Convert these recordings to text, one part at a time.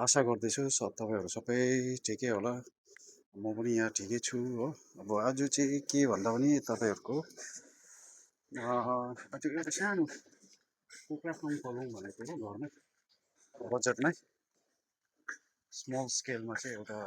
आशा गर्दैछु तपाईँहरू सबै ठिकै होला। म पनि यहाँ ठिकै छु हो। अब आज चाहिँ के भन्दा पनि तपाईँहरूको आज एउटा सानो कुखुरा फार्म खोलौँ भनेको हो घरमै, बजेटमै स्मल स्केलमा चाहिँ एउटा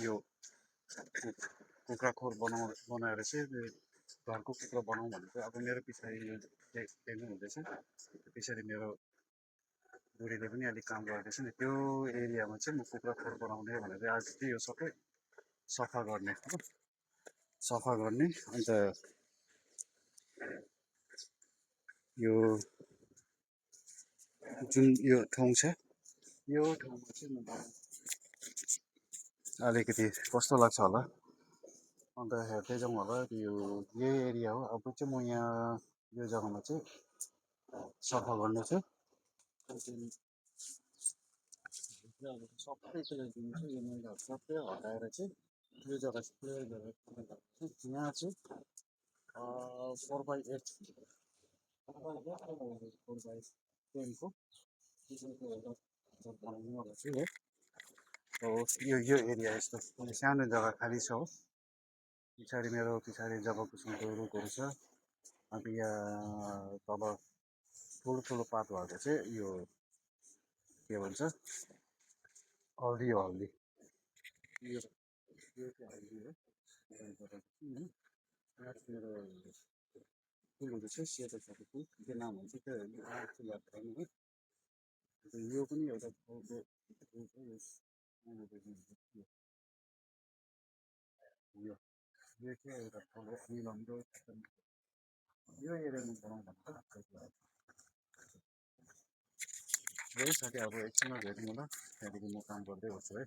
यो कुखुरा खोर बनाएर चाहिँ घरको कुखुरा बनाऊँ भनेको। अब मेरो पछाडि देख्नु हुँदैछ, पछाडि मेरो बुढीले पनि अलिक काम गर्दैछ नि, त्यो एरियामा चाहिँ म कुखुरा खोर बनाउने भनेर आज चाहिँ यो सबै सफा गर्ने हो। सफा गर्ने अन्त यो जुन यो ठाउँ छ, यो ठाउँमा चाहिँ म अलिकति कस्तो लाग्छ होला, अन्त हेर्दै जाउँ होला। यो यही एरिया हो। अब चाहिँ म यहाँ यो जग्गामा चाहिँ सफा गर्ने छु। सबै चाहिँ दिन्छु, यो मैलाहरू सबै हटाएर चाहिँ यो जग्गा चाहिँ क्लियर गरेर यहाँ चाहिँ 4x8 4x10को बनाउनु होला चाहिँ हो। यो एरिया यस्तो सानो जग्गा खाली छ हो। पछाडि मेरो पछाडि जब किसिमको रुखहरू छ। अन्त यहाँ तल ठुलो पात भएको चाहिँ यो के भन्छ हल्दी हो। हल्दी यो चाहिँ हल्दी हो। मेरो फुलहरू चाहिँ सेतो खालको फुल, के नाम भन्छ त्यो याद छैन है। यो पनि एउटा यो चाहिँ एउटा ठुलो निलम्रो यो एरियामा बनाउँ भनेर यही साथी। अब एकछिनमा भेटौँ होला, त्यहाँदेखि म काम गर्दै गर्छु है।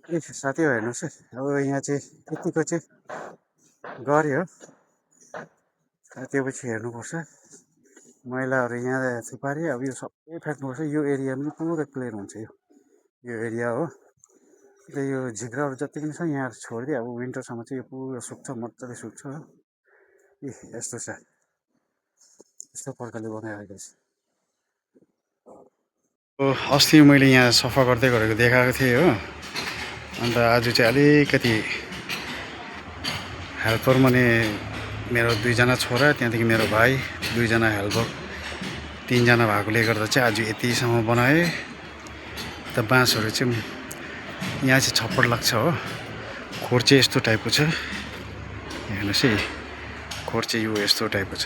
ए साथीहरू हेर्नुहोस् है, अब यहाँ चाहिँ यतिको चाहिँ गऱ्यो। त्यो पछि हेर्नुपर्छ मैलाहरू यहाँ थुपारे। अब यो सबै फ्याँक्नुपर्छ। यो एरिया पनि पुरा क्लियर हुन्छ। यो एरिया हो। र यो झिक्राहरू जति पनि छ यहाँ छोडिदियो। अब विन्टरसम्म चाहिँ यो पुरा सुक्छ, मजाले सुक्छ हो। यस्तो छ, यस्तो प्रकारले बनाइरहेको छ। अस्ति मैले यहाँ सफा गर्दै गरेको देखाएको थिएँ हो। अन्त आज चाहिँ अलिकति हेल्पर माने मेरो 2जना छोरा, त्यहाँदेखि मेरो भाइ 2जना हेल्पर, 3जना भएकोले गर्दा चाहिँ आज यतिसम्म बनाएँ। त बाँसहरू चाहिँ यहाँ चाहिँ छप्पड लाग्छ हो। खोर चाहिँ यस्तो टाइपको छ, हेर्नुहोस् है। खोर चाहिँ यो यस्तो टाइपको छ।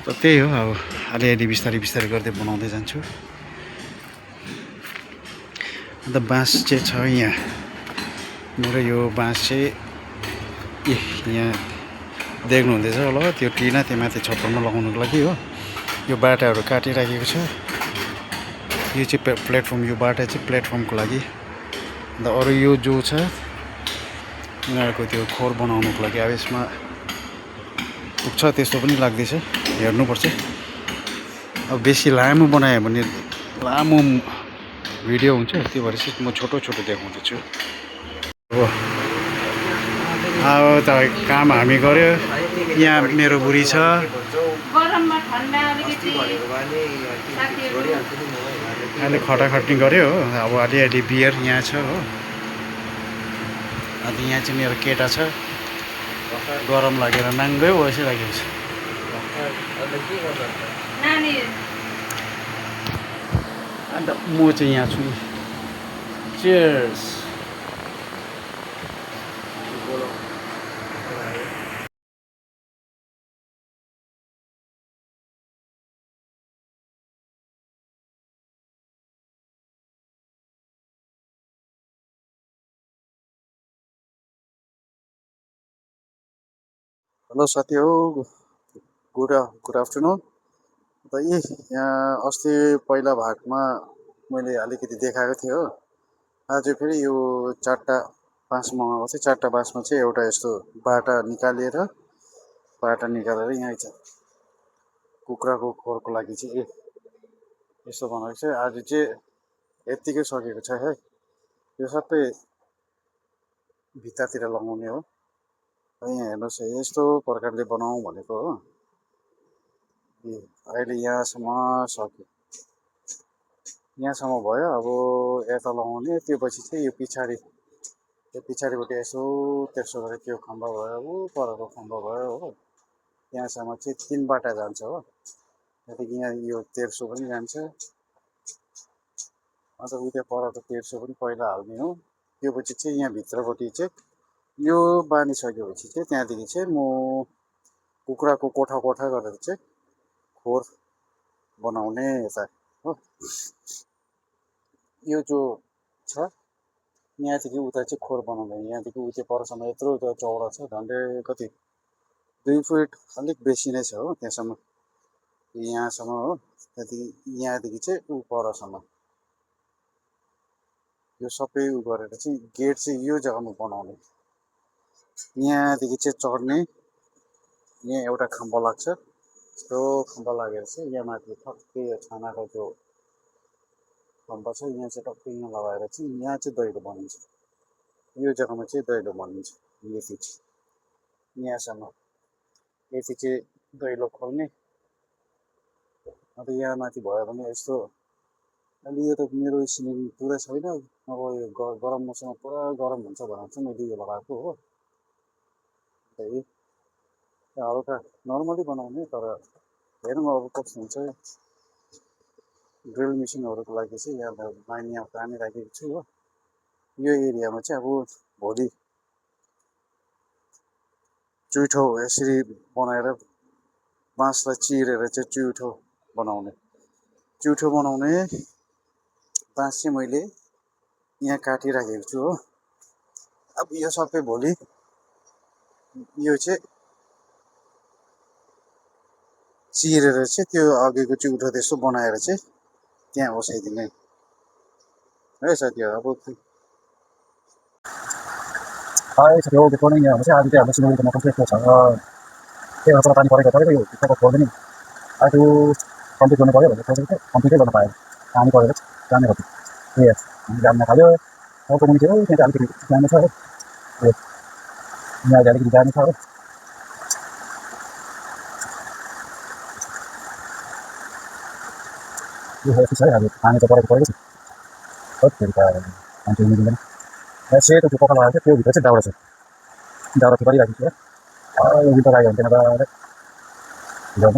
त त्यही हो, अब अलिअलि बिस्तारै बिस्तारै गर्दै बनाउँदै जान्छु। अन्त बाँस चाहिँ छ यहाँ मेरो। यो बाँस चाहिँ यहाँ देख्नुहुँदैछ होला, त्यो टिना त्यो माथि छप्परमा लगाउनुको लागि हो। यो बाटाहरू काटिराखेको छ। यो चाहिँ प्लेटफर्म, यो बाटा चाहिँ प्लेटफर्मको लागि। अन्त अरू यो जो छ उनीहरूको त्यो खोर बनाउनुको लागि। अब यसमा पुग्छ त्यस्तो पनि लाग्दैछ, हेर्नुपर्छ। अब बेसी लामो बनायो भने लामो भिडियो हुन्छ, त्यो भएर चाहिँ म छोटो छोटो देखाउँदैछु हो। अब तपाईँ काम हामी गऱ्यो। यहाँ मेरो बुढी छ, अहिले खटाखट्नी गऱ्यो हो। अब अलिअलि बियर यहाँ छ हो। अन्त यहाँ चाहिँ मेरो केटा छ, गरम लागेर नाङ्गै बसिरहेको छ। अन्त म चाहिँ यहाँ छु। चियर्स। हेलो साथी हो, गुड गुड आफ्टरनुन। त यहाँ अस्ति पहिला भागमा मैले अलिकति देखाएको थिएँ हो। आज फेरि यो 4टा 5 मगाएको थिएँ। 4टा 5मा चाहिँ एउटा यस्तो बाटा निकालेर यहाँ चाहिँ कुखुराको खोरको लागि चाहिँ यस्तो बनाएको छ। आज चाहिँ यत्तिकै सकेको छ है। यो सबै भित्तातिर लगाउने हो। यहाँ हेर्नुहोस् यस्तो प्रकारले बनाऊँ भनेको हो। अहिले यहाँसम्म सक्यो, यहाँसम्म भयो। अब यता लगाउने, त्यो पछि चाहिँ यो पछाडिबाट यसो त्यसो गरेर त्यो खम्बा भयो, ऊ परको खम्बा भयो हो। त्यहाँसम्म चाहिँ 3 बाटा जान्छ हो। त्यहाँदेखि यहाँ यो तेर्सो पनि जान्छ। अन्त उता परको तेर्सो पनि पहिला हाल्ने हो। त्यो पछि चाहिँ यहाँ भित्रपट्टि चाहिँ यो बानिसकेपछि चाहिँ त्यहाँदेखि चाहिँ म कुखुराको कोठा गरेर चाहिँ खोर बनाउने यता हो। यो जो छ यहाँदेखि उता चाहिँ खोर बनाउँदैन। यहाँदेखि उता परसम्म यत्रो चौडा छ, झन्डै कति 2 फिट अलिक बेसी नै छ हो। त्यहाँसम्म यहाँसम्म हो। त्यहाँदेखि यहाँदेखि चाहिँ ऊ परसम्म यो सबै उ गरेर चाहिँ गेट चाहिँ यो जग्गामा बनाउने। यहाँदेखि चाहिँ चढ्ने, यहाँ एउटा खम्बा लाग्छ। यस्तो खम्बा लागेर चाहिँ यहाँ माथि ठक्कै छानाको जो खम्बा छ यहाँ चाहिँ टक्कै यहाँ लगाएर चाहिँ यहाँ चाहिँ दैलो बनिन्छ। यो जग्गामा चाहिँ दैलो बनिन्छ। यति चाहिँ यहाँसम्म यति चाहिँ दैलो खोल्ने। अन्त यहाँ माथि भयो भने यस्तो अलि यो त मेरो सिलिङ पुरा छैन। अब यो गरम मौसममा पुरा गरम हुन्छ भनेर चाहिँ मैले यो लगाएको हो। त्यही हल्का नर्मली बनाउने, तर हेरौँ अब कस्तो हुन्छ। ड्रिल मेसिनहरूको लागि चाहिँ यहाँ पानी राखेको छु हो। यो एरियामा चाहिँ अब भोलि चुइठो यसरी बनाएर बाँसलाई चिरेर चाहिँ चुइठो बनाउने बाँस चाहिँ मैले यहाँ काटिराखेको छु हो। अब यो सबै भोलि यो चाहिँ चिरेर चाहिँ त्यो अघिको चुइठो त्यस्तो बनाएर चाहिँ त्यहाँ ओसाइदिने है साथीहरू। अब हाई साथी हो, गुड मर्निङ। यहाँ चाहिँ आज चाहिँ हाम्रो सिलगढीको मौसम चाहिँ यस्तो छ। त्यही भएर पानी परेको यो भित्रको खोल्ने नि आज कम्प्लिट गर्नु पऱ्यो भनेर सोचेको थिएँ, कम्प्लिटै गर्नु पाएन। पानी परेर जाने भयो। ए हामी जान्न थाल्यो। अर्को मुनि थियो त्यहाँ चाहिँ अलिकति जाने छ हो। ए यहाँ अहिले अलिकति जाने छ हो। यो यस्तो छ है। अब पानी त परेको छ। फेरि त मान्छे मिल्दैन। सेतो त्यो पखाला लगाएको थियो, त्यो भित्र चाहिँ दाउरा छ। दाउरा चाहिँ गरिराखेको छु है। यो विन्टर आयो भने त्यहाँ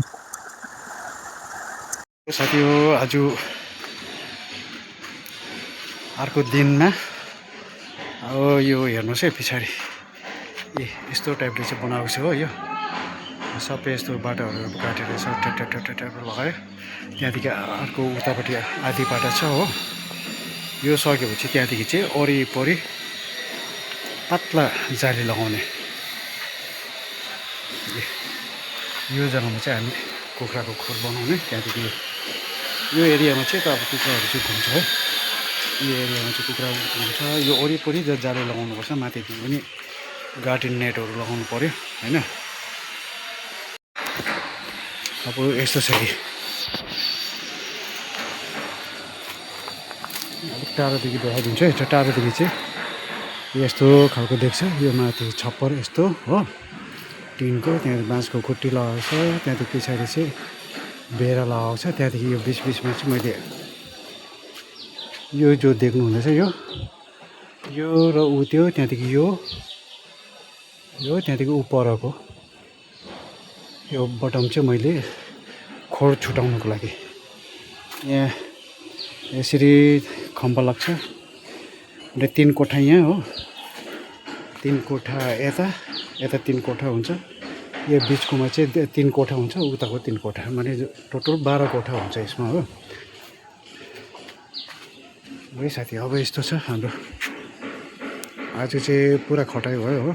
साथी हो, आज अर्को दिनमा अब यो हेर्नुहोस् है पछाडि यस्तो टाइपले चाहिँ बनाएको छु हो। यो सबै यस्तो बाटाहरू काटेर ट्याप लगायो। त्यहाँदेखि अर्को उतापट्टि आधी बाटा छ हो। यो सकेपछि त्यहाँदेखि चाहिँ वरिपरि पातला जाली लगाउने। यो जग्गामा चाहिँ हामी कुखुराको खोर बनाउने। त्यहाँदेखि यो एरियामा चाहिँ त अब कुखुराहरू चाहिँ घुम्छ है। यो एरियामा चाहिँ कुखुरा घुम्छ। यो वरिपरि जाली लगाउनुपर्छ। माथिदेखि पनि गार्डन नेटहरू लगाउनु पऱ्यो होइन। अब यस्तो छ कि अलिक टाढोदेखि देखाइदिन्छु है। टाढोदेखि चाहिँ यस्तो खालको देख्छ। यो माथि छप्पर यस्तो हो टिनको, त्यहाँ बाँसको खुट्टी लगाएको छ। त्यहाँदेखि पछाडि चाहिँ बेरा लगाएको छ। त्यहाँदेखि यो बिचमा चाहिँ मैले यो जो देख्नु हुँदैछ यो र ऊ त्यो, त्यहाँदेखि यो त्यहाँदेखि ऊ परको यो बटम चाहिँ मैले खोर छुटाउनुको लागि यहाँ यसरी खम्बा लाग्छ। र 3 कोठा यहाँ हो, 3 कोठा यता 3 कोठा हुन्छ। यो बिचकोमा चाहिँ 3 कोठा हुन्छ, उताको 3 कोठा, माने टोटल 12 कोठा हुन्छ यसमा हो। है साथी, अब यस्तो छ हाम्रो आज चाहिँ पुरा खटाइ भयो हो।